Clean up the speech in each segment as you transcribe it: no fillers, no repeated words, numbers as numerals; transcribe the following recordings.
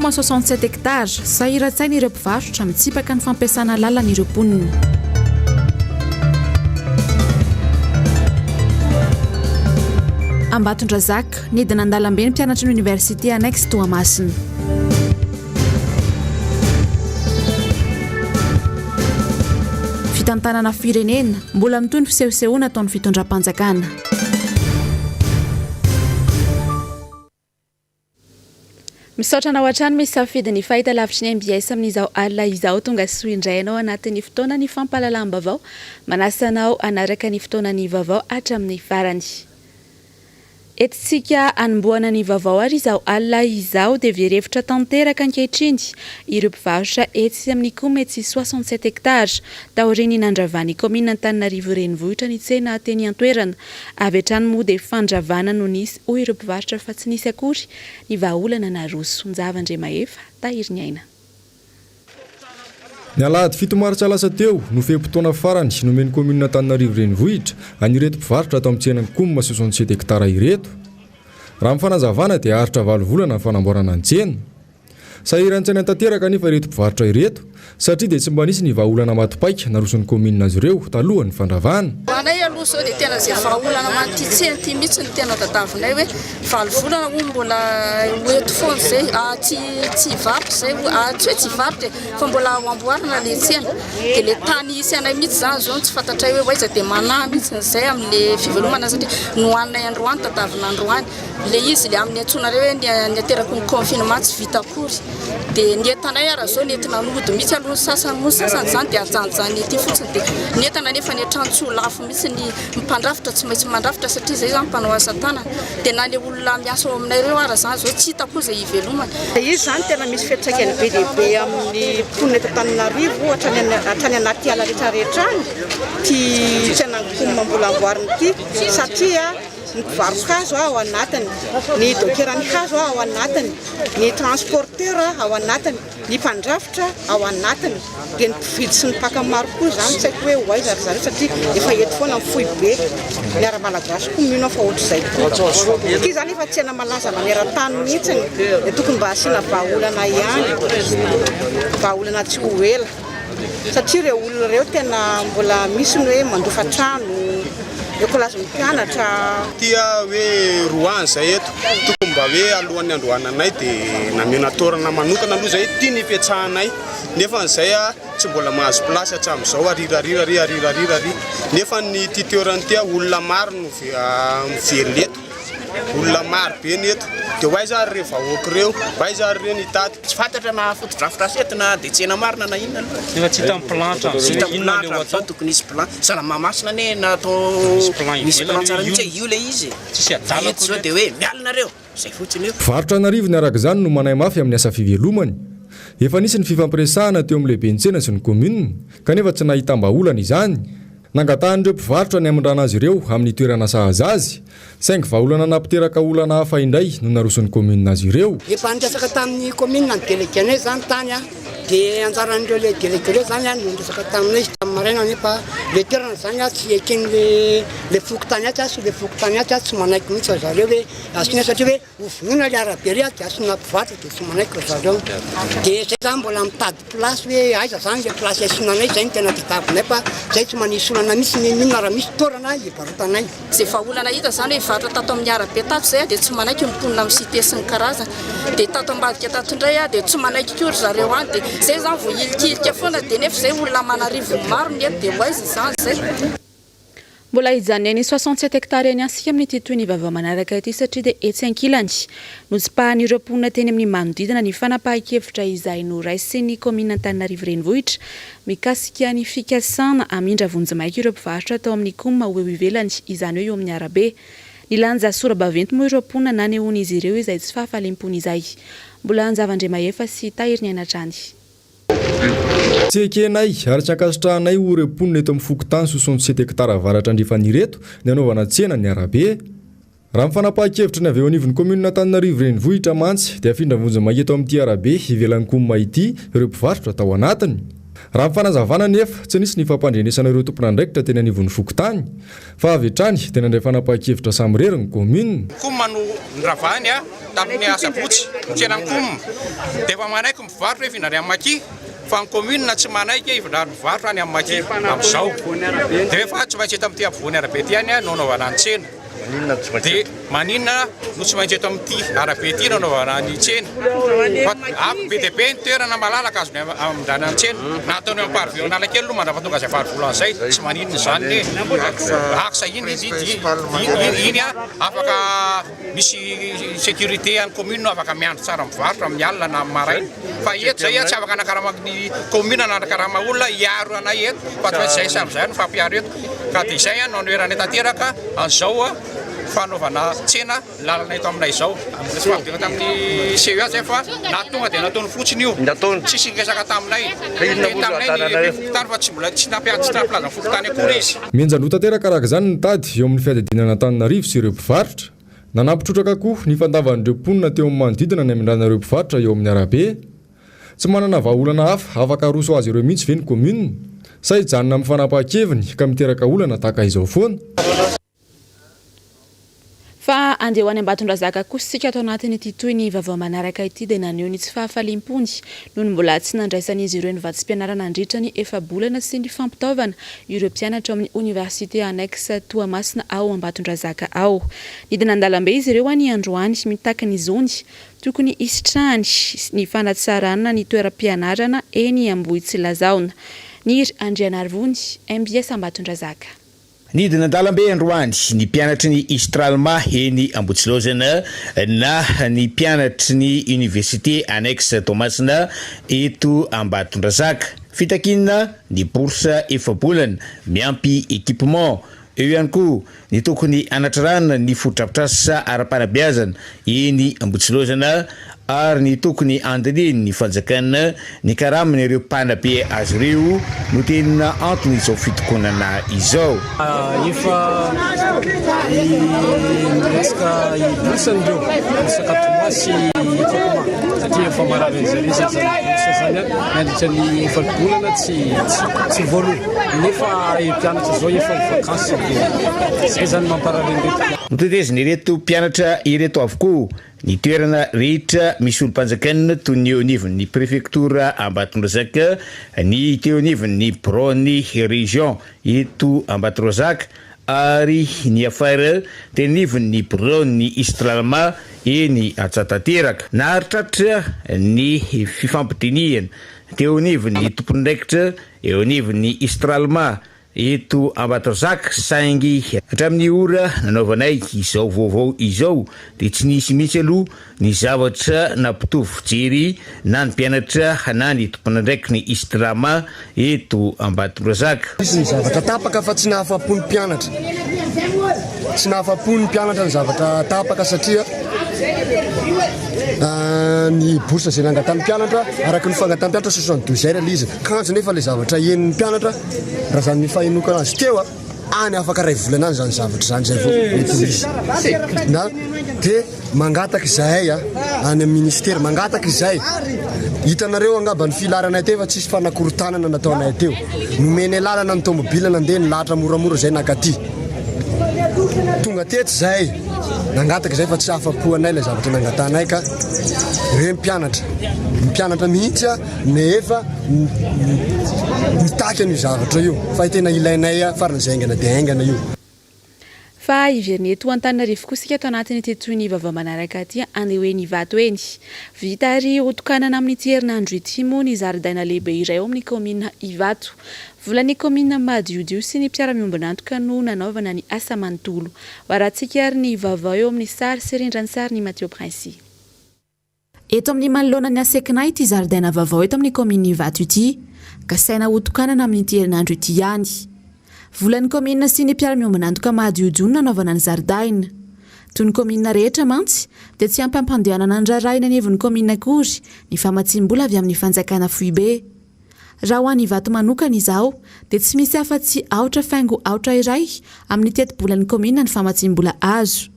Coum 67 hectares, sahiran-tsaina ireo mpivarotra, mitsipaka ny fampiasana lalana ireo mponina. Ambatondrazaka, nidina an-dalambe ny mpianatry ny Université Annexe Toamasina. Fitantanana firenena, mbola mitohy ny fisehosehoana ataon'ny fitondram-panjakana. Misaotra anao hatrany misafidy ny fahitalavitry ny mbs amin'izao alina izao. Tonga soa indray ianao anatin'ny fotoanan'ny fampahalalam-baovao. Manasa anao hanaraka ny fotoanan'ny vaovao hatramin'ny farany. Entintsika hanombohana ny vaovao ary izao alina izao dia very hevitra tanteraka ankehitriny ireo mpivarotra etsy amin'ny Cometsy 67 hectares taorian'ny nandravan'ny kaominina Antananarivo Renivohitra ny tsena teny an-toerana. Avy hatrany moa dia fandravana no nisy hoy ireo mpivarotra fa tsy nisy akory ny vahaolana naroso. Njava Andriamahefa, Tahiriniaina. Ny alahady fito martsa lasa teo no fe-potoana farany nomen'ny kaominina Antananarivo Renivohitra an'ireto mpivarotra ato amin'ny tsenan'ny Coum 67 hectares ireto. Raha ny fanazavana dia haharitra valo volana ny fanamboarana ny tsena. Sahiran-tsaina tanteraka anefa ireto mpivarotra ireto satria dia tsy mba nisy ny vahaolana maty paika naroson'ny kaominina azy ireo talohan'ny fandravana. Ho anay aloha izao dia tena izay vahaolana ho an'ity tsena ity mihitsy no tena tadiavinay hoe valo volana hono mbola ho eto foana izay, tsy tsy hivarotra izay, tsy hoe tsy hivarotra e, fa mbola ho amboarina ilay tsena. Dia ilay tany hisy anay mihitsy izany izao no tsy fantatray hoe ho aiza dia manahy mihitsy izay amin'ilay fivelomana satria nohaninay androany tadiavina androany. Le izy le amin'ny antsoinareo hoe ny ateraky ny confinement tsy vita akory dia ny entanay ara zao nentina nody mihitsy aloha ny sasany moa ny sasany izany dia ajanojany ety fotsiny dia ny entana nefa ny an-trano tsy ho lafo mihitsy ny mpandrafitra tsy maintsy mandrafitra satria izay izany mpanao asa tanana dia na le olona miasa ao aminay ireo ara izany zao tsy hita koa izay hivelomany. Izy izany tena misy fiantraikany be dia be amin'ny mponina eto Antananarivo hatrany hatrany anaty ala rehetra rehetra any ity tsenan'ny mbola amboarina ity satria Ny mpivaro-kazo ao anatiny, ny dokeran'ny hazo ao anatiny, ny transporteur ao anatiny, ny mpandrafitra ao anatiny, dia ny mpividy sy ny mpaka maro koa izany tsy haiko hoe ho aiza ry zareo satria efa eto foana ny foibe, ny ara-malagasy koa mino aho fa ohatr'izay koa. Ity izany efa tsena malaza maneran-tany mihitsy dia tokony mba asiana vahaolana ihany, vahaolana tsy ho ela. Satria ireo olona ireo tena mbola misy ny hoe mandofa trano, ekolazin'ny mpianatra. Tia hoe roa ans zay eto, tokony mba hoe alohan'ny androananay dia namena toerana manokana aloha zay, ity ny ipetrahanay, nefa zay tsy mbola mahazo place hatramin'izao, arirarira ary arirarira ary, nefa ny ity toerana ity olona maro no mivelona eto, olona maro be ny eto, dia ho aiza ary ireo vahoaka ireo, ho aiza ary ireo ny hitady. Tsy fantatra na fotodrafitrasa eto na dia tsena marina na inona aloha. Nefa tsy hita ny plan hatramin'izao Tsy hita hoe ny inona plan ilay ho hatramin'izao atao. tokony hisy plan. Sahala Mahamasina anie natao Misy plan misy ivelany plan tsara hoe mihitsy io. hoe io ilay izy e. Tsisy adala Eto izao akory dia hoe miala nareo. Izay fotsiny io. Mpivarotra an'arivony araka izany no manahy mafy amin'ny asa fivelomany. Efa nisy ny fifampiresahana teo amin'ny lehiben'ny tsena sy ny kaominina, kanefa tsy nahitam-bahaolana izany. Nangatahan'ireo mpivarotra ny hamindrana azy ireo amin'ny toerana sahaza azy, saingy vahaolana nampiteraka olana hafa indray no naroson'ny kaominina azy ireo. Efa niresaka tamin'ny kaominina ny délégué-nay izany tany dia anjaran'ireo le délégué ireo izany no niresaka taminay izy tamin'ny maraina nefa le toerana izany tsy eken'le le fokontany atsy sy le fokontany atsy tsy manaiky mihitsy ry zareo hoe asiana satria hoe Hovonoina le arabe ry dia asiana mpivarotra dia tsy manaiky ry zareo. Dia zay zany mbola mitady place hoe aiza zany le place asiana anay zay no tena tadiavinay fa zay tsy manisy olana mihitsy n'inon'inona raha misy toerana hivarotanay. Zay vahaolana hita zany hoe hivarotra tato amin'ny arabe tato zay dia tsy manaiky ny mponina amin'ny cité sy ny karazany. Dia tato ambadika tato indray dia tsy manaiky koa ry zareo any dia zay zany voahilikilika foana dia nefa zay olona aman'arivony maro ny eto dia ho aiza izany zay. Mbola hijanona eny 67 hectares eny isika amin'ity tohin'ny vaovao manaraka ity satria dia etsy ankilany, notsipahan'ireo mponina teny amin'ny manodidina ny fanapahan-kevitra izay noraisin'ny kaominina Antananarivo Renivohitra mikasika ny fikasana hamindra vonjimaika ireo mpivarotra tao amin'ny Coum ho eo ivelany, izany hoe eo amin'ny arabe. Nilanja sora-baventy moa ireo mponina nanehoan'izy ireo izay tsy fahafaliam-pony izay. Mbola Anjavandriamahefa sy Tahiriniaina hatrany. Tsy ekenay ary tsy ankasitrahanay ho ireo mponina eto amin'ny fokontany 67 hectares avaratra andrefana ireto ny hanaovana tsena ny arabe. Raha ny fanapahan-kevitry ny avy eo anivon'ny kaominina Antananarivo Renivohitra mantsy dia afindra vonjimaika eto amin'ity arabe ivelan'ny Coum ity ireo mpivarotra tao anatiny. Raha ny fanazavana anefa, tsy nisy ny fampandrenesana ireo tompon'andraikitra teny anivon'ny fokontany, fa avy hatrany dia nandray fanapahan-kevitra samirery ny kaominina. Ny Coum no noravany tamin'ny asabotsy, ny tsenan'ny Coum dia efa manaiky ny mpivarotra hoe hifindra any amin'ny Maki, fa ny commune tsy manaiky hifindran'ny mpivarotra any amin'ny Maki amin'izao. Dia efa tsy maintsy eto amin'ity afovoan'ny arabe ity ihany no anaovana ny tsena. Dia maninona no tsy maintsy eto amin'ity arabe ity no anaovana ny tsena? Fa be dia be ny toerana malalaka azony amindrana ny tsena. Na ataony eo amin'ny parvis Analakely aloha mandrapatonga izay valo volana izay, tsy maninona izany ne. Axe iny iny afaka misy sécurité any commune afaka miandry tsara mivarotra amin'ny alina na amin'ny maraina. Fa eto izay tsy afaka anakarama ny commune nanakarama olona hiaro anay eto fa tsy maintsy izay samy izay no fampiaro eto. Ka dia izay no anoheranay tanteraka an'izao fanaovana tsena lalana eto aminay izao. Mbola tsy fampidina tamin'ny CEA izay fa na tonga dia nataony fotsiny io. Tsisy niresaka taminay. Niteny taminay ny fokontany fa tsy mbola tsy nampiady tsy nampilaza ny fokontany akory izy. Mihenjan-droa tanteraka araka izany ny tady eo amin'ny fiadidiana an'Antananarivo sy ireo mpivarotra. Nanampy trotraka koa ny fandavan'ireo mponina teo amin'ny manodidina ny hamindrana ireo mpivarotra eo amin'ny arabe. Tsy manana vahaolana hafa afaka aroso azy ireo mihitsy ve ny commune? Sa hijanona amin'ny fanapahan-keviny ka miteraka olana tahaka izao foana? Fa andeha ho any Ambatondrazaka kosa isika ato anatin'ity tohin'ny vaovao manaraka ity dia naneho ny tsy fahafaliam-pony noho ny mbola tsy nandraisan'izy ireo ny vatsim-pianarana nandritra ny efa-bolana sy ny fampitaovana ireo mpianatra ao amin'ny Oniversite Annexe Toamasina ao Ambatondrazaka ao. Nidina an-dalambe izy ireo any androany mitaky ny zony Tokony hisitrahany ny fanatsarana ny toeram-pianarana eny Ambohitsilazaona. Niry Andrianarivony, mbs Ambatondrazaka. Nidina an-dalambe androany ny mpianatry ny Istralma eny Ambohitsilaozana na ny mpianatry ny Université Annexe Toamasina eto Ambatondrazaka. Fitakiana ny bourse efa-bolana miampy équipement. Eo ihany koa ny tokony hanatrarana ny fotodrafitrasa ara-panabeazana eny Ambohitsilaozana ary ny tokony handinihin'ny fanjakana ny karaman'ireo mpanabe azy ireo no tena anton'izao fitokonana izao. Efa ny resaka bourse ireo, bourse quatre mois sy équipement satria efa marary an'izareo izany bourse izany nandritra ny efa-bolana tsy tsy voaloa nefa mpianatra zao efa ho vacances dia zay zany mamparary an'ireto mpianatra. Notetezin'ireto mpianatra ireto avokoa ny toerana rehetra misy olom-panjakana toy ny eo anivon'ny prefektora Ambatondrazaka, ny teo anivon'ny biraon'ny région eto Ambatondrazaka ary ny affaire teny anivon'ny biraon'ny Istralma eny Antsatanteraka. Naharitraritra ny fifampidinihana teo anivon'ny tompon'andraikitra eo anivon'ny Istralma eto Ambatondrazaka saingy hatramin'ny ora nanaovanay izao vaovao izao dia tsy nisy mihitsy aloha ny zavatra nampitovy fijery na ny mpianatra na ny tompon'andraikitry ny Istrama eto Ambatondrazaka. Nisy ny zavatra tapaka fa tsy nahafapo ny mpianatra. Tsy nahafapo ny mpianatra ny zavatra tapaka satria ny bourse izay nangatahan'ny mpianatra araka ny fangatahan'ny mpianatra 72 heures ilay izy. Kanjo nefa ilay zavatra henon'ny mpianatra raha izany ny fahenoana azy teo any afaka iray volana any izany zavatra izany izay vao mety ho izy. Na dia mangataka izahay any amin'ny ministera, mangataka izahay. Hitanareo angamba ny filaharanay teo fa tsisy fanakorontanana nataonay teo. Nomenay lalana ny tomobile nandeha nilahatra moramora izay nankaty. Tonga teto izahay nangataka izay fa tsy afa-po anay ilay zavatra nangatahanay ka ireo mpianatra, ny mpianatra mihitsy nefa mitaky an'io zavatra io fa tena ilainay faran'izay haingana dia haingana io. Fa hiverina eto Antananarivo kosa isika ato anatin'ity tohin'ny vaovao manaraka ity andeha ho eny Ivato eny. Vita ary hotokanana amin'ity herinandro ity moa ny zaridaina lehibe iray ao amin'ny kaominina Ivato. Volan'ny kaominina madiodio sy ny mpiara-miombon'antoka no nanaovana ny asa manontolo. Ho arahantsika ary ny vaovao eo amin'ny sary sy rindran-tsarin'i Mathieu Princy. Eto amin'ny manoloana ny Asekna ity zaridaina vaovao eto amin'ny kaominina Ivato ity. Kasaina hotokanana amin'ity herinandro ity ihany. Volan'ny kaominina sy ny mpiara-miombon'antoka madiodio no nanaovana ny zaridaina. Toy ny kaominina rehetra mantsy dia tsy ampy hampandehanana ny raharaha eny anivon'ny kaominina akory ny famatsiam-bola avy amin'ny fanjakana foibe. Raha ho an'Ivato manokana izao dia tsy misy afa-tsy aotra faingo aotra iray amin'ny tetibolan'ny kaominina ny famatsiam-bola azo.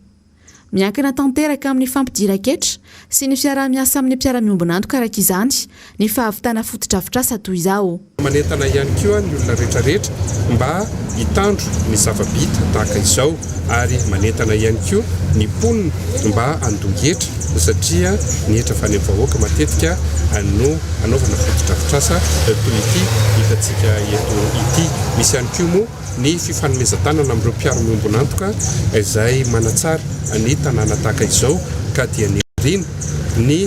Miankina tanteraka amin'ny fampidiran-ketra sy ny fiaraha-miasa amin'ny mpiara-miombon'antoka araka izany ny fahavitana fotodrafitrasa toy izao. Manentana ihany koa ny olona rehetra rehetra mba hitandro ny zava-bita tahaka izao ary manentana ihany koa ny mponina mba handoa hetra satria ny hetra avy any amin'ny vahoaka matetika no hanaovana fotodrafitrasa toy ity hitantsika eto ity. Misy ihany koa moa ny fifanomezan-tanana amin'ireo mpiara-miombon'antoka izay manatsara ny tanàna tahaka izao ka dia nirina ny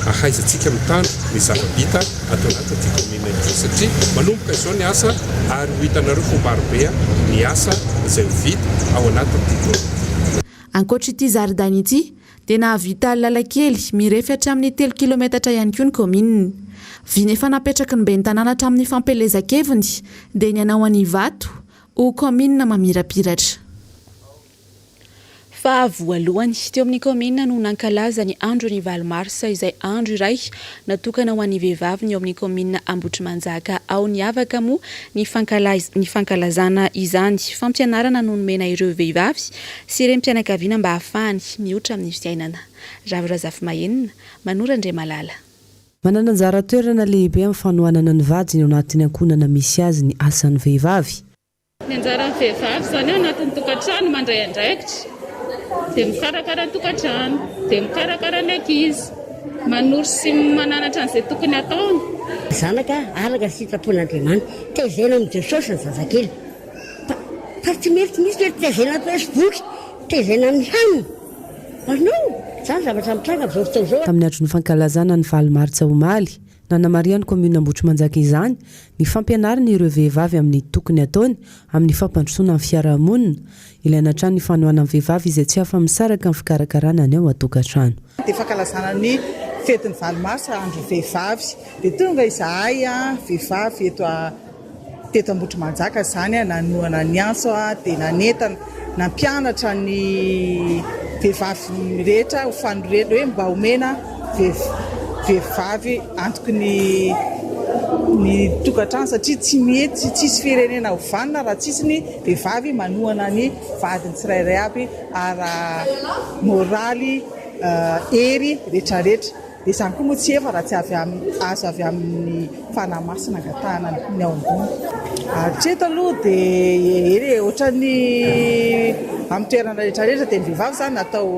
hahaizantsika mitandro ny zava-bita ato anatin'ity kaominina ity satria manomboka izao ny asa ary ho hitanareo fomba marobe ny asa izay ho vita ao anatin'ity taona ity. Ankoatra ity zaridaina ity dia nahavita lalan-kely mirefy hatramin'ny telo kilometatra ihany koa ny kaominina. Vina efa napetraky ny ben'ny tanàna hatramin'ny fampielezan-keviny dia ny hanao an'Ivato ho kaominina mamirapiratra. Fa voalohany teo amin'ny kaominina no nankalaza ny andron'ny valo marsa izay andro iray natokana ho an'ny vehivavy ny ao amin'ny kaominina Ambohitrimanjaka ao. Niavaka moa ny ny fankalazana izany. Fampianarana no nomena ireo vehivavy sy renim-pianakaviana mba hahafahany mioitra amin'ny fiainana. Ravo Razafimahenina, Manoro Andriamalala. Manana anjara toerana lehibe amin'ny fanohanana ny vadiny ao anatin'ny ankohonana misy azy ny asan'ny vehivavy. Ny anjaran'ny vehivavy izany ao anatin'ny tokantrano mandray andraikitra dia mikarakara ny tokantrano, dia mikarakara ny ankizy, manoro sy mananatra an'izay tokony hataony. Zanaka araka ny sitrapon'Andriamanitra. Tezaina amin'i Jesosy ny zazakely. Fa tsy mety mihitsy hoe tezaina amin'ny Facebook, tezaina amin'ny hanina. Azonao? Izany zavatra mitranga amin'izao fotoana izao. Tamin'ny andron'ny fankalazana ny valo martsa omaly, nanamarihan'ny kaominina Ambohitrimanjaka izany ny fampianarana ireo vehivavy amin'ny tokony hataony amin'ny fampandrosoana ny fiarahamonina. Ilaina hatrany ny fanohanan'ny vehivavy izay tsy afa-misaraka amin'ny fikarakarana ny ao an-tokantrano. Dia fankalazana ny fetin'ny valo marsa, andron'ny vehivavy. Dia tonga izahay vehivavy eto Teto Ambohitrimanjaka izany nanohana ny antso dia nanentana, nampianatra ny vehivavy rehetra ho fanorenana hoe mba omena vehivavy antoky ny ny tokantrano satria tsy mety tsisy firenena ho vanona raha tsisy ny vehivavy manohana ny vadiny tsirairay aby ara moraly, hery retraretra. Dia izany koa moa tsy efa raha tsy avy amin'ny azo avy amin'ny Fanahy Masina angatahana ny ao ambony. Hatreto aloha dia eny e, ohatran'ny amin'ny toerana rehetra rehetra dia ny vehivavy izany natao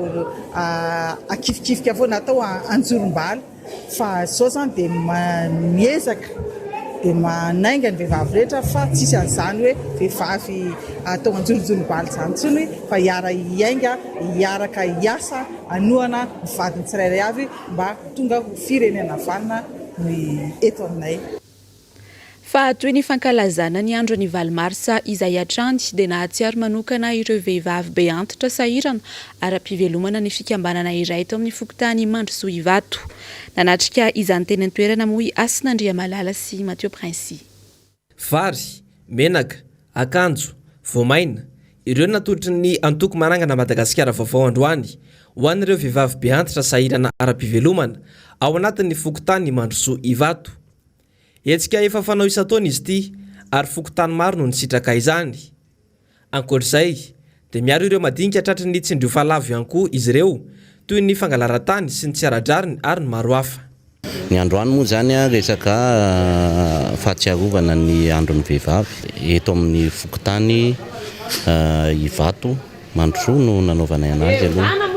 akifikifika foana, natao anjorom-bala. Fa izao izany dia miezaka dia manainga ny vehivavy rehetra fa tsisy an'izany hoe vehivavy atao anjoronjorom-bala izany intsony fa hiara-hiainga, hiaraka hiasa. Hanohana ny vadiny tsirairay avy mba ho tonga ho firenena vanona ny eto aminay. Fa toy ny fankalazana ny andron'ny valo marsa izay hatrany dia nahatsiaro manokana ireo vehivavy be antitra sahirana ara-pivelomana ny fikambanana iray tao amin'ny fokontany Mandrosoa Ivato. Nanatrika izany teny an-toerana moa i Hasina Andriamalala sy Mathieu Princi. Vary, menaka, akanjo, voamaina, ireo no natolotry ny antoko Manangana Madagasikara Vaovao androany ho an'ireo vehivavy be antitra sahirana ara-pivelomana ao anatin'ny fokontany Mandrosoa Ivato. Hetsika efa fanao isan-taona izy ity ary fokontany maro no nisitraka izany. Ankoatra izay, dia miaro ireo madinika tratry ny tsindrio fahalavo ihany koa izy ireo, toy ny fangalaran-tany sy ny tsy ara-drariny ary ny maro hafa. Ny androany moa izany resaka fahatsiarovana ny andron'ny vehivavy eto amin'ny fokontany Ivato Mandrosoa no nanaovanay anazy aloha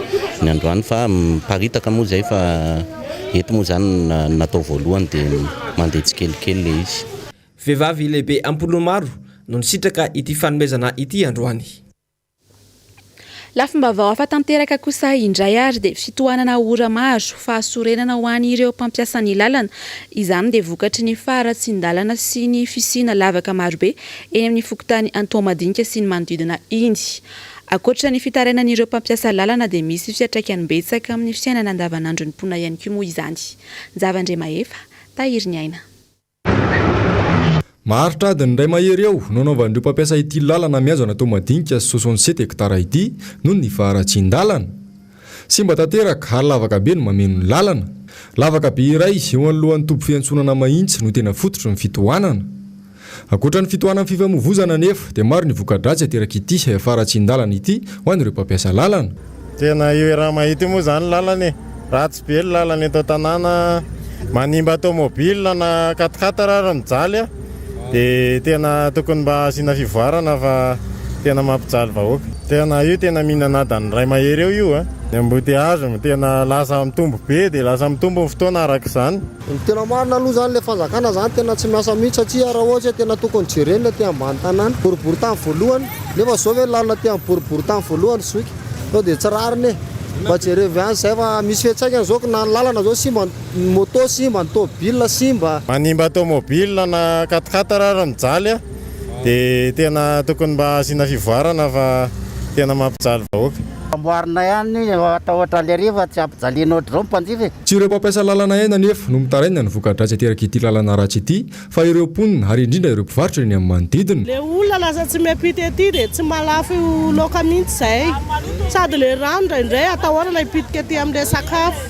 ny androany fa miparitaka moa izay fa eto moa izany natao voalohany dia mandeha tsikelikely ilay izy. Vehivavy lehibe am-polony maro no nisitraka ity fanomezana ity androany. Lafim-baovao hafa tanteraka kosa indray ary dia fitohanana ora maro, fahasorenana ho an'ireo mpampiasa ny lalana. Izany dia vokatry ny faharatsian-dalana sy ny fisiana lavaka marobe eny amin'ny fokontany Antohomadinika sy ny manodidina iny. Ankoatra ny fitarainan'ireo mpampiasa lalana dia misy fiantraikany betsaka amin'ny fiainana andavanandron'ny mponina ihany koa moa izany. Njava Andriamahefa, Tahiry ny aina. Maharitra adiny iray mahery eo no anaovan'ireo mpampiasa ity lalana mihazo an'Antohomadinika sy 67 hectares ity noho ny faharatsian-dalana. Simba tanteraka ary lavaka be no mameno ny lalana. Lavaka be iray eo anoloan'ny toby fiantsonana Mahitsy no tena fototry ny fitohanana. Ankoatra ny fitohanan'ny fifamoivozana anefa dia maro ny voka-dratsy aterak'ity faharatsian-dalana ity ho an'ireo mpampiasa lalana. Tena io raha mahita io moa izany lalana e. Ratsy be ny lalana eto an-tanàna, manimba tomobile na quat-quatre ary mijaly a, dia tena tokony mba asiana fivoarana fa tena mampijaly vahoaka. Tena io tena mihinana adiny iray mahery eo io a, ny embouteillage tena lasa mitombo be dia lasa mitombo ny fotoana araka izany. Ny tena marina aloha zany le fanjakana zany tena tsy miasa mihitsy satria raha ohatra hoe tena tokony jerena aty ambany tanàna boriboritany voalohany nefa zao ve lalana aty amin'ny boriboritany voalohany zoky sao dia tsy rariny e mba jerevy ihany zay fa misy fiantraikany zao na ny lalana zao simba ny moto simba ny tôbila simba. Manimba tômôbila na quat-quatre ary mijaly a dia tena tokony mba asiana fivoarana fa tena mampijaly vahoaka. Amboarina ihany atao ohatran'ny hariva tsy ampijaliana ohatr'izao ny mpanjifa e. Tsy ireo mpampiasa lalana ihany anefa no mitaraina ny voka-dratsy aterak'ity lalana ratsy ity fa ireo mponina ary indrindra ireo mpivarotra eny amin'ny manodidina. Le olona lasa tsy miampita ety dia tsy mahalafo laoka mihitsy zay. Sady le rano indraindray atahorana hipitika aty amin'le sakafo.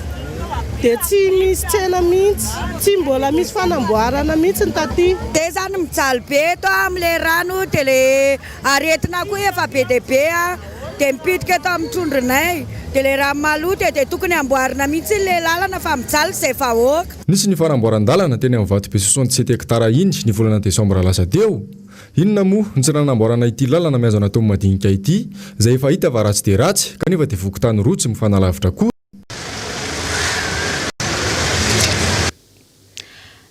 Dia tsy misy tsena mihitsy. Tsy mbola misy fanamboarana mihitsy ny taty. Dia zany mijaly be eto amin'le rano dia le aretina koa efa be dia be dia mipitika eto amin'ny trondronay dia le rano maloto e dia tokony amboarina mihitsy le lalana fa mijaly izay vahoaka. Nisy ny fanamboaran-dalana teny amin'ny Vatobe 67 hectares iny ny volana desambra lasa teo. Inona moa no tsy nanamboarana ity lalana mihazo an'Antohomadinika ity, izay efa hita fa ratsy dia ratsy, kanefa dia fokontany roa tsy mifanalavitra akory.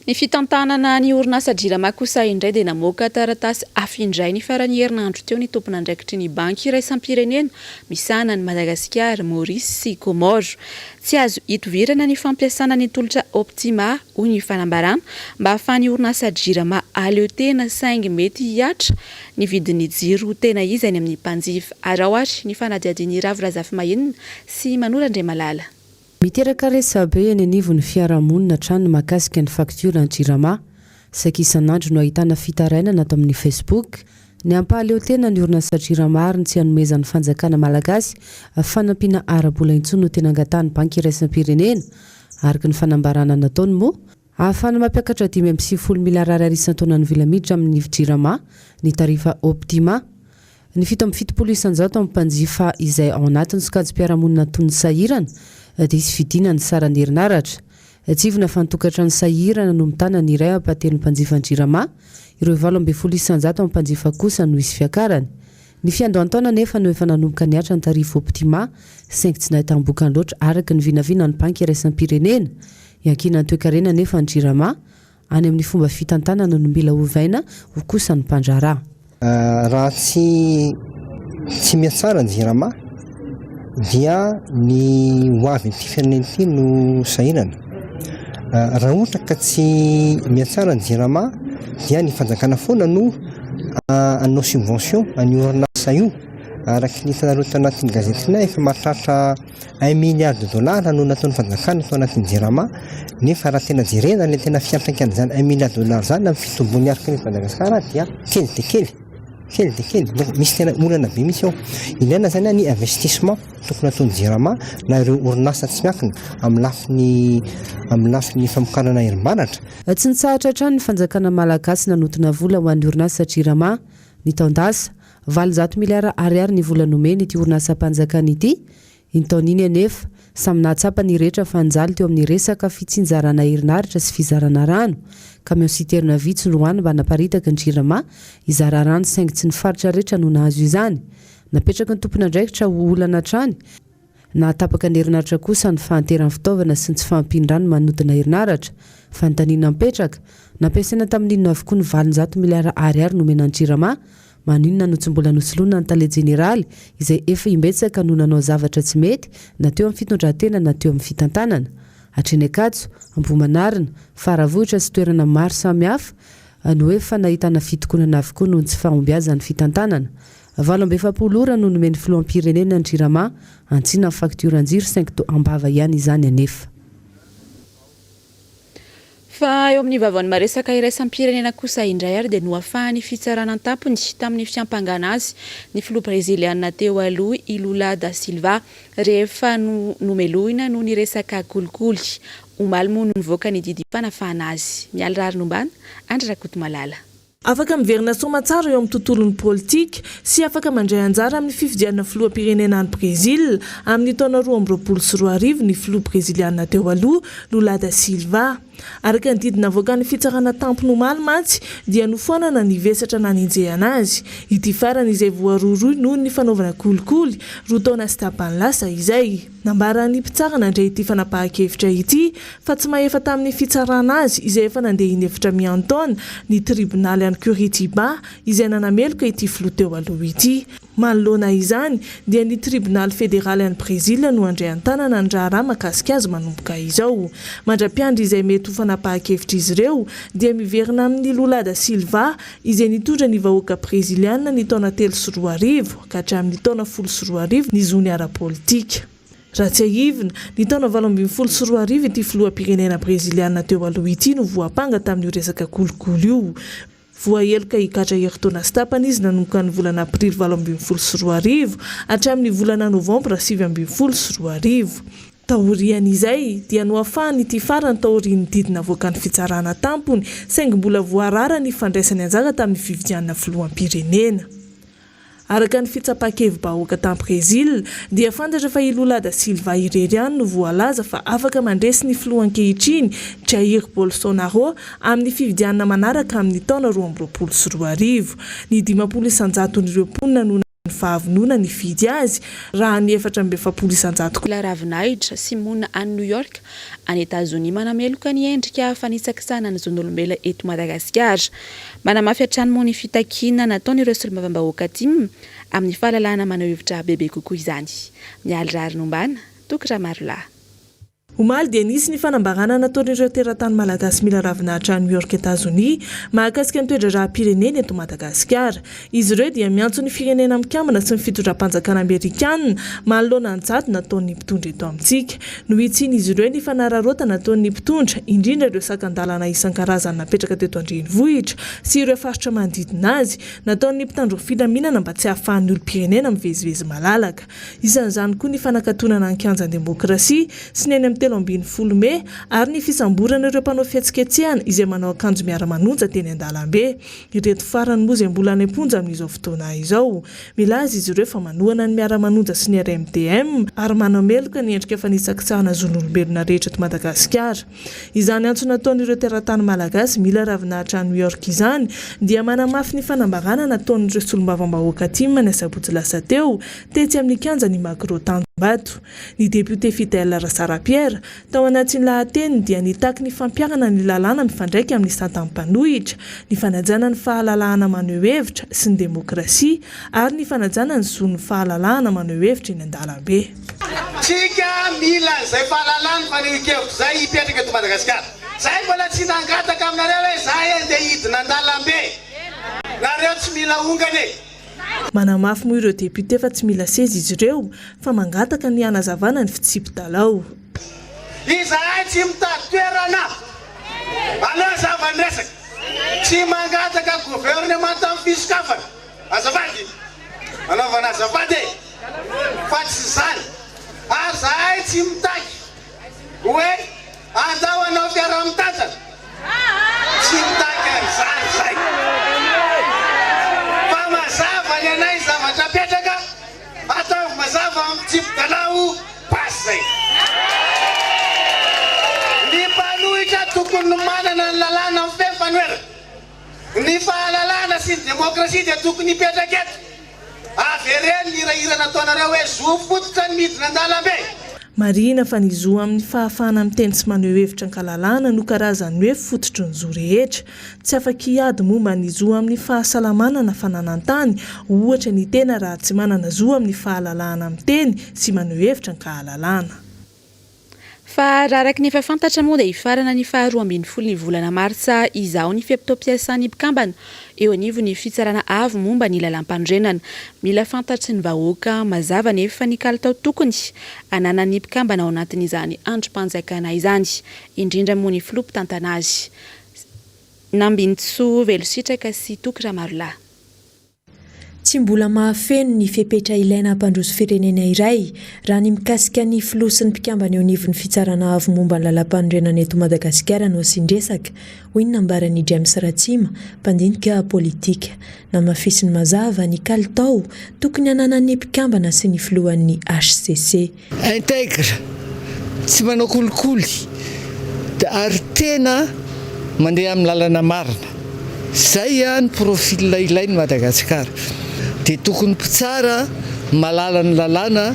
Ny fitantanana ny orinasa Jirama kosa indray dia namoaka taratasy hafa indray ny faran'ny herinandro teo ny tompon'andraikitry ny Banky iraisam-pirenena misahana an'i Madagasikara, Maurice sy Comores. Tsy azo itovirana ny fampiasana ny tolotra Optima, hoy ny fanambarana, mba hahafahan'ny orinasa Jirama hahaleo tena saingy mety hihatra ny vidin'ny jiro tena izy any amin'ny mpanjifa. Araho ary ny fanadihadian'i Ravo Razafimahenina sy Manoro Andriamalala. Miteraka resabe eny anivon'ny fiarahamonina hatrany ny mahakasika ny faktioran'ny Jirama. Saika isan'andro no ahitana fitarainana ato amin'ny Facebook. Ny hampahaleo tena ny orinasa Jirama ary ny tsy hanomezan'ny fanjakana malagasy fanampiana ara-bola intsony no tena angatahan'ny Banky iraisam-pirenena. Araka ny fanambarana nataony moa, ahafahana mampiakatra 95 miliara ariary isan-taona ny vola miditra amin'ny Jirama ny tarifa Optima. Ny 77 isanjato amin'ny mpanjifa izay ao anatin'ny sokajim-piarahamonina toy ny sahirana dia hisy fidinana ny saran'ny herinaratra. Tsiahivina fa ny tokantrano sahirana no mitana ny iray ampahatelon'ny mpanjifan'ny Jirama, ireo 18% amin'ny mpanjifa kosa no hisy fiakarany. Ny fiandohan-taona anefa no efa nanomboka nihatra ny tarifo Optima saingy tsy nahitam-bokany loatra araka ny vinavinan'ny Banky iraisam-pirenena. Iankinan'ny toekarena anefa ny Jirama Any amin'ny fomba fitantanana no mila ovaina, hoy kosa ny mpandraharaha. Raha tsy tsy mihatsara ny Jirama dia ny ho avin'ity firenena ity no sahirana. Raha ohatra ka tsy mihatsara ny Jirama dia ny fanjakana foana no hanao subvention an'io orinasa io. Araka ny hitanareo tanatin'ny gazetinay efa mahatratra Un milliard de dollars no nataon'ny fanjakana tao anatin'ny Jirama, nefa raha tena jerena ilay tena fiantraikan'izany un milliard de dollars izany amin'ny fitombon'ny harinkarena eto Madagasikara dia kely dia kely, kely dia kely, donc misy tena olana be mihitsy ao. Ilaina izany ny investissement tokony hataon'ny Jirama na ireo orinasa tsy miankina amin'ny lafiny amin'ny lafiny famokarana herim-baratra. Tsy nitsahatra hatrany ny fanjakana malagasy nanodina vola ho an'ny orinasa Jirama ny taon-dasa. 800 miliara ariary ny vola nomena ity orinasam-panjakana ity, iny taona iny anefa, samy nahatsapa ny rehetra fa nijaly teo amin'ny resaka fitsinjarana herinaratra sy fizarana rano. Camion citerne vitsy no hany mba naparitaka ny Jirama hizara rano saingy tsy ny faritra rehetra no nahazo izany. Napetraky ny tompon'andraikitra ho olana hatrany, Nahatapaka ny herinaratra kosa ny fahanteran'ny fitaovana sy ny tsy fahampian'ny rano manodina herinaratra. Fanontaniana mipetraka, nampiasaina tamin'inona avokoa ny 800 miliara ariary nomena ny Jirama? Maninona no tsy mbola nosoloina ny tale jeneraly izay efa imbetsaka no nanao zavatra tsy mety na teo amin'ny fitondran-tena na teo amin'ny fitantanana? Hatreny Ankatso, Ambohimanarina, Faravohitra sy toerana maro samihafa no efa nahitana fitokonana avokoa noho ny tsy fahombiazan'ny fitantanana. 48 ora no nomen'ny filoham-pirenena ny Jirama hantsina ny faktioran-jiro saingy toa am-bava ihany izany anefa. Fa eo amin'ny vaovaon'ny maresaka iraisam-pirenena kosa indray ary dia nohafahan'ny fitsarana an-tampony tamin'ny fiampangana azy ny filoha breziliana teo aloha i Lula da Silva rehefa nomelohina noho ny resaka kolikoly. Omaly moa no nivoaka ny didim-panafahana azy. Mialy Raharinombana, Andry Rakotomalala. Afaka miverina soamantsara eo amin'ny tontolon'ny politika sy afaka mandray anjara amin'ny fifidianana filoham-pirenena any Brezila amin'ny taona 2022 ny filoha breziliana teo aloha, Lula da Silva. Araka ny didy navoakan'ny fitsarana tampony omaly mantsy dia nofoanana ny vesatra nanenjehana azy. Ity farany izay voarohirohy noho ny fanaovana kolikoly, roa taona sy tapany lasa izay. Nambaran'ny mpitsara nandray ity fanapahan-kevitra ity fa tsy mahefa tamin'ny fitsarana azy izay efa nandeha inefitra miantaona ny tribonaly any Curitiba izay nanameloka ity filoha teo aloha ity. Manoloana izany dia ny tribonaly federaly any Brezila no handray an-tanana ny raharaha mahakasika azy manomboka izao. Mandra-piandry izay mety ho fanapahan-kevitr'izy ireo dia miverina amin'i Lula da Silva izay nitondra ny vahoaka breziliana ny taona 2003 ka hatramin'ny taona 2010 ny zony ara-politika. Raha tsiahivina, ny taona 2018 ity filoham-pirenena breziliana teo aloha ity no voampanga tamin'io resaka kolikoly io. Voaheloka higadra herintaona sy tapany izy nanomboka ny volana aprily 2018 hatramin'ny volana novambra 2019. Taorian'izay, dia noafahana ity farany taorian'ny didy navoakan'ny fitsarana tampony, saingy mbola voarara ny fandraisany anjara tamin'ny fifidianana filoham-pirenena. Araka ny fitsapan-kevi-bahoaka tany Brezila, dia fantatra fa i Lula da Silva irery ihany no voalaza fa afaka mandresy ny filoha ankehitriny, Jair Bolsonaro, amin'ny fifidianana manaraka amin'ny taona 2022. Ny 50 isan-jaton'ireo mponina no. ny fahavonona nifidy azy, raha ny 44 isanjato kosa. Mila ravinahitra sy monina any New York, any Etazonia manameloka ny endrika fanitsakitsahana ny zon'olombelona eto Madagasikara. Manamafy hatrany moa ny fitakiana nataon'ireo solombavambahoaka tim amin'ny fahalalahana maneho hevitra bebe kokoa izany. Mialy Raharinombana, Toky Ramarolahy. Omaly dia nisy ny fanambarana nataon'ireo teratany malagasy mila ravinahitra any New York Etazonia mahakasika ny toe-draharaham-pirenena eto Madagasikara. Izy ireo dia miantso ny Firenena Mikambana sy ny fitondram-panjakana amerikana manoloana ny jadona ataon'ny mpitondra eto amintsika. Nohitsian'izy ireo ny fanararaotana ataon'ny mpitondra, indrindra ireo sakan-dalana isan-karazany napetraka teto an-drenivohitra sy ireo faritra manodidina azy, nataon'ny mpitandro filaminana mba tsy hahafahan'ny olom-pirenena mivezivezy malalaka. Isan'izany koa ny fanakatonana ny kianjan'ny demokrasia sy ny eny amin'ny 13 mey ary ny fisamborana ireo mpanao fihetsiketsehana izay manao akanjo miara-manonja teny an-dalambe. Ireto farany moa izay mbola any am-ponja amin'izao fotoana izao. Milaza izy ireo fa manohana ny miara-manonja sy ny RMDM ary manameloka ny endrika fanitsakitsahana zon'olombelona rehetra eto Madagasikara. Izany antso nataon'ireo teratany Malagasy mila ravinahitra any New York izany dia manamafy ny fanambarana nataon'ireo solombavambahoaka tim ny asabotsy lasa teo tetsy amin'ny kianjan'i Magro Tanjombato. Ny depiote Fidèle Razara Pierre, tao anatin'ny lahateniny dia nitaky ny fampiharana ny lalàna mifandraika amin'ny satan'ny mpanohitra, ny fanajana ny fahalalahana maneho hevitra sy ny demokrasia ary ny fanajana ny zon'ny fahalalahana maneho hevitra eny an-dalambe. Tsika mila an'izay fahalalana fanehoan-kevitra izay hipetraka eto Madagasikara. Zahay mbola tsy nangataka aminareo hoe zahay andeha hidina an-dalambe. Nareo tsy mila ongana e. Manamafy moa ireo depiote fa tsy mila seza izy ireo fa mangataka ny hanazavana ny fitsipi-dalao. Izahay tsy mitady toerana. Aleo hazava ny resaka. Tsy mangataka gouvernemanta amin'ny fisokafana. Azafady! Anaovana azafady e! Fa tsy izany. Ary zahay tsy mitaky hoe andao hanao fiaraha-mitantana. Tsy mitaky an'izany izay. Fa mazava ny anay ny zavatra apetraka, ataovy mazava amin'ny fitsipi-dalao basy izay. Ny mpanohitra tokony manana ny lalàna mifehy fanoherana. Ny fahalalahana sy ny demokrasia dia tokony hipetraka eto. Avereno ny hirahira nataonareo hoe zo fototra ny midina an-dalambe. Marihina fa ny zo amin'ny fahafahana miteny sy maneho hevitra an-kalalahana no karazan'ny hoe fototry ny zo rehetra. Tsy afaka hiady momba ny zo amin'ny fahasalamana na fananan-tany, ohatra, ny tena raha tsy manana zo amin'ny fahalalahana miteny sy maneho hevitra an-kahalalahana. Fa raha araka ny efa fantatra moa dia hifarana ny faha 12 ny volana martsa izao ny fe-potoam-piasan'ny mpikambana eo anivon'ny Fitsarana Avo momba ny Lalàmpanorenana. Mila fantatry ny vahoaka mazava anefa ny kalitao tokony ananan'ny mpikambana ao anatin'izany andrim-panjakana izany, indrindra moa ny filoha mpitantana azy Nambinintsoa Velositraka sy Toky Ramarolahy. Tsy mbola mahafeno ny fepetra ilaina hampandroso firenena iray, raha ny mikasika ny filoha sy ny mpikambana eo anivon'ny Fitsarana avo momba ny lalàmpanorenana eto Madagasikara no asian-dresaka, hoy ny nambaran'i James Ratsima, mpandinika politika. Namafisiny mazava ny kalitao tokony hananan'ny mpikambana sy ny filohan'ny hcc. Intègre, tsy manao kolikoly ary tena mandeha amin'ny lalana marina. Zay ny profil ilain'i Madagasikara. Dia tokony mpitsara mahalala ny lalàna,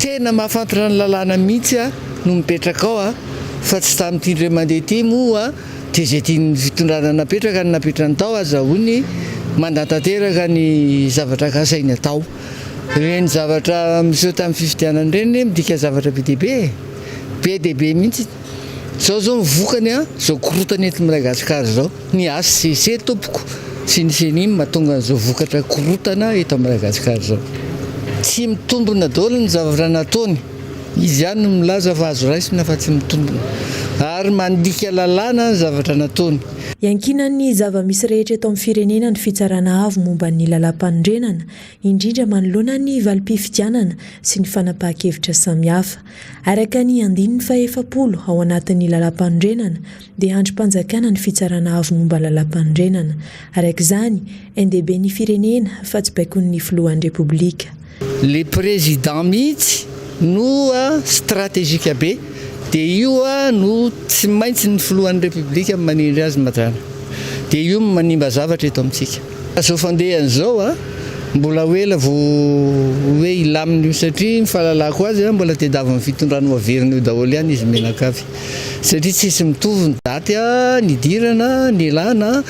tena mahafantatra ny lalàna mihitsy no mipetraka ao fa tsy tamin'ity indray mandeha ity moa dia izay tian'ny fitondrana napetraka no napetrany tao, azahoany mandantanteraka ny zavatra kasainy atao. Ireny zavatra miseho tamin'ny fifidianana ireny anie midika zavatra be dia be e! Be dia be mihitsy. Izao izao ny vokany an, izao korontana eto Madagasikara izao. Ny HCC tompoko sy ny Ceni no mahatonga an'izao vokatra korontana eto Madagasikara izao. Tsy mitombina daholo ny zavatra nataony. Izy ihany no milaza fa azo raisina fa tsy mitombina. Ary mandika lalàna ny zavatra nataony. Iankinan'ny zava-misy rehetra eto amin'ny firenena ny Fitsarana Avo momba ny Lalàmpanorenana, indrindra manoloana ny valim-pifidianana sy ny fanapahan-kevitra samihafa. Araka ny andininy fahefapolo ao anatin'ny Lalàmpanorenana dia andrim-panjakana ny Fitsarana Avo momba ny Lalàmpanorenana. Araka izany, ain-dehiben'ny firenena fa tsy baikon'ny Filohan'ny Repoblika. Le président mihitsy no stratégique be dia io no tsy maintsy ny filohan'ny république no manendry azy mazàna dia io no manimba zavatra eto amintsika. Zao fandehany zao a mbola ho ela vao hoe hilamina io satria ny fahalalako azy a mbola tediavin'ny fitondrana ho averina eo daholo ihany izy mianakavy satria tsisy mitovy ny daty nidirana nialana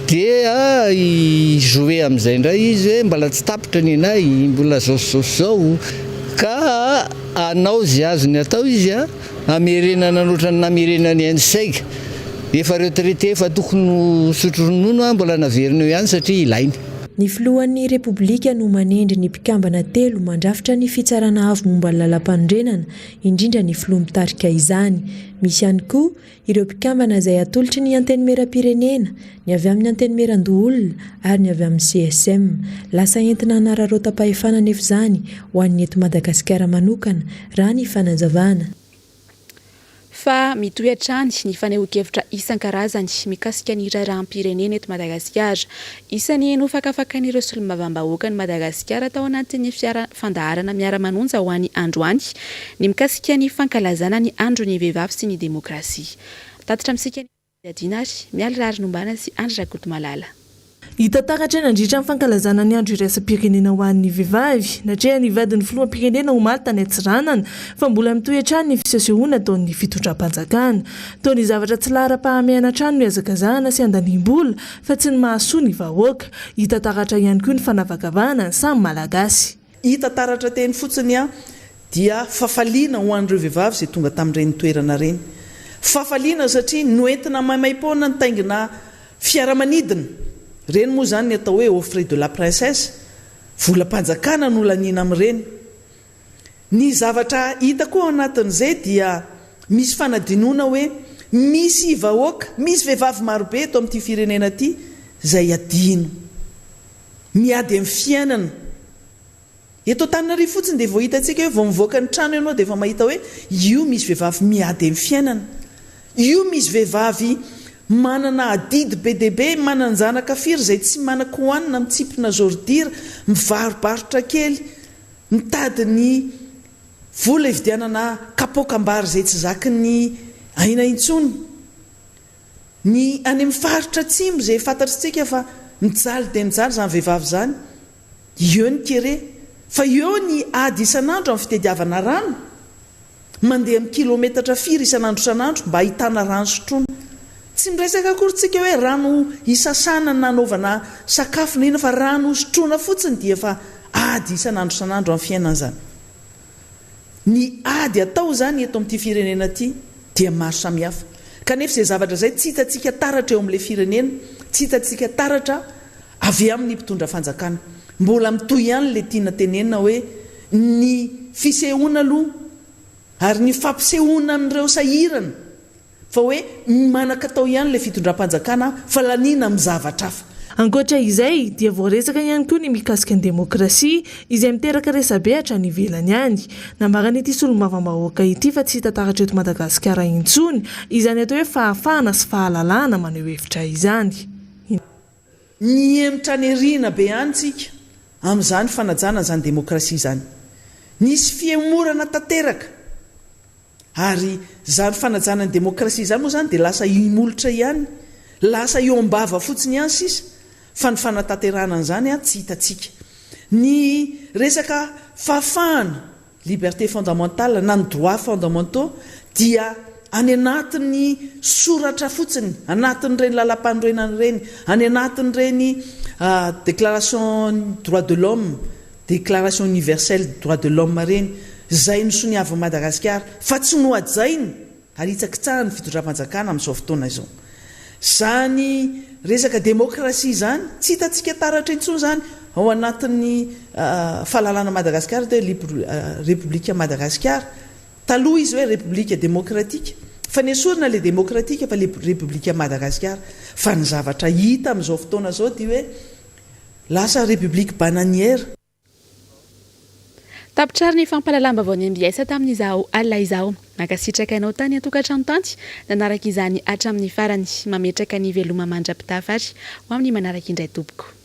dia hi jouer amin'izay indray izy hoe mbola tsy tapitra ny anay mbola zao sy zao sy zao ka hanao izay azony atao izy hamerenana ohatran'ny namerenany an'i Seg efa retraité efa tokony ho sotro ronono mbola naverina eo ihany satria ilainy. Ny filohan'ny Repoblika no manendry ny mpikambana telo mandrafitra ny Fitsarana avo momba ny lalàmpanorenana, indrindra ny filoha mitarika izany. Misy ihany koa Ireo mpikambana izay atolotry ny Antenimierampirenena, ny avy amin'ny Antenimierandoholona ary ny avy amin'ny CSM. Lasa entina hanararaotam-pahefana anefa izany ho an'ny eto Madagasikara manokana, raha ny fanazavana. Fa mitohy hatrany ny fanehoan-kevitra isan-karazany mikasika ny raharaham-pirenena eto Madagasikara. Isan'ny nofakafakain'ireo solombavambahoakan'i Madagasikara tao anatin'ny fiara fandaharana Miara-manonja ho an'ny androany ny mikasika ny fankalazana ny andron'ny vehivavy sy ny demokrasia. Mitatitra amintsika ny fanadihadiana ary Mialy Raharinombana sy Andry Rakotomalala. Hita taratra nandritra ny fankalazana ny andro iraisam-pirenena ho an'ny vehivavy, natrehan'ny vadin'ny filoham-pirenena omaly tany Antsiranana, fa mbola mitohy hatrany ny fisehosehoana ataon'ny fitondram-panjakana. Toa ny zavatra tsy laharam-pahamehana hatrany no ihazakazahana sy andaniam-bola, fa tsy ny mahasoa ny vahoaka. Hita taratra ihany koa ny fanavakavahana ny samy Malagasy. Hita taratra teny fotsiny dia fafaliana ho an'ireo vehivavy izay tonga tamin'ireny toerana ireny. Fafaliana satria noentina maimaim-poana nitaingina fiaramanidina. Ireny moa izany ny atao hoe aux frais de la princesse. Volam-panjakana no laniana amin'ireny. Ny zavatra hita koa ao anatin'izay dia misy fanadinoana hoe misy vahoaka, misy vehivavy marobe eto amin'ity firenena ity izay adino. Miady amin'ny fiainana. Eto Antananarivo fotsiny dia vao hitantsika hoe vao mivoaka ny trano ianao dia efa mahita hoe io misy vehivavy miady amin'ny fiainana. Io misy vehivavy manana adidy be dia be, manan-janaka firy izay tsy manan-kohanina, mitsimpona zôridira, mivarobarotra kely. Mitady ny vola hividianana kapoakam-bary izay tsy zakin'ny aina intsony. Ny any amin'ny faritra atsimo izay fantatritsika fa mijaly dia mijaly izany vehivavy izany. Eo ny kere. Fa eo ny ady isan'andro amin'ny fitediavana rano. Mandeha amin'ny kilometatra firy isan'andro isan'andro mba hahitana rano sotroina. Tsy miresaka akory tsika hoe rano hisasana na hanaovana sakafo na inona fa rano hosotroina fotsiny dia efa ady isan'andro isan'andro amin'ny fiainana izany. Ny ady atao izany eto amin'ity firenena ity dia maro samihafa. Kanefa izay zavatra izay tsy hitantsika taratra eo amin'ilay firenena, tsy hitantsika taratra avy amin'ny mpitondra fanjakana. Mbola mitohy ihany ilay tiana tenenina hoe ny fisehoana aloha ary ny fampisehoana an'ireo sahirana fa hoe manan-katao ihany ilay fitondram-panjakana fa laniana amin'ny zavatra hafa. Ankoatra izay dia voaresaka ihany koa ny mikasika ny demokrasia izay miteraka resabe hatrany ivelany any. Nambaran'ity solombavambahoaka ity fa tsy hita taratra eto Madagasikara intsony izany atao hoe fahafahana sy fahalalahana maneho hevitra izany. Mihemotra any aoriana be any tsika amin'izany fanajana an'izany demokrasia izany. Nisy fihemorana tanteraka. Ary izany fanajana ny demokrasia izany moa izany dia lasa imolotra ihany, lasa eo am-bava fotsiny ihany sisa fa ny fanatanterahana an'izany tsy hitantsika. Ny resaka fahafahana, liberté fondamentale na ny droits fondamentaux dia any anatin'ny soratra fotsiny, anatin'ireny lalampanorenana ireny, any anatin'ireny déclaration ny droits de l'homme, Déclaration universelle des droits de l'homme ireny, izay nosoniavin'i Madagasikara, fa tsy nohajainy ary hitsakitsahan'ny fitondram-panjakana amin'izao fotoana izao. Izany resaka demokrasia izany, tsy hitantsika taratra intsony izany ao anatin'ny fahalalana Madagasikara atao hoe Repoblika Madagasikara. Taloha izy hoe Repoblika demokratika, fa nesorina ilay demokratika fa ilay Repoblika Madagasikara. Fa ny zavatra hita amin'izao fotoana izao dia hoe Lasa République bananière. Tapitra ary ny fampahalalam-baovaon'ny mbs tamin'izao alina izao. Mankasitraka anao tany an-tokantrano tany nanaraka izany hatramin'ny farany. Mametraka ny veloma mandra-pitafa ary ho amin'ny manaraka indray tompoko.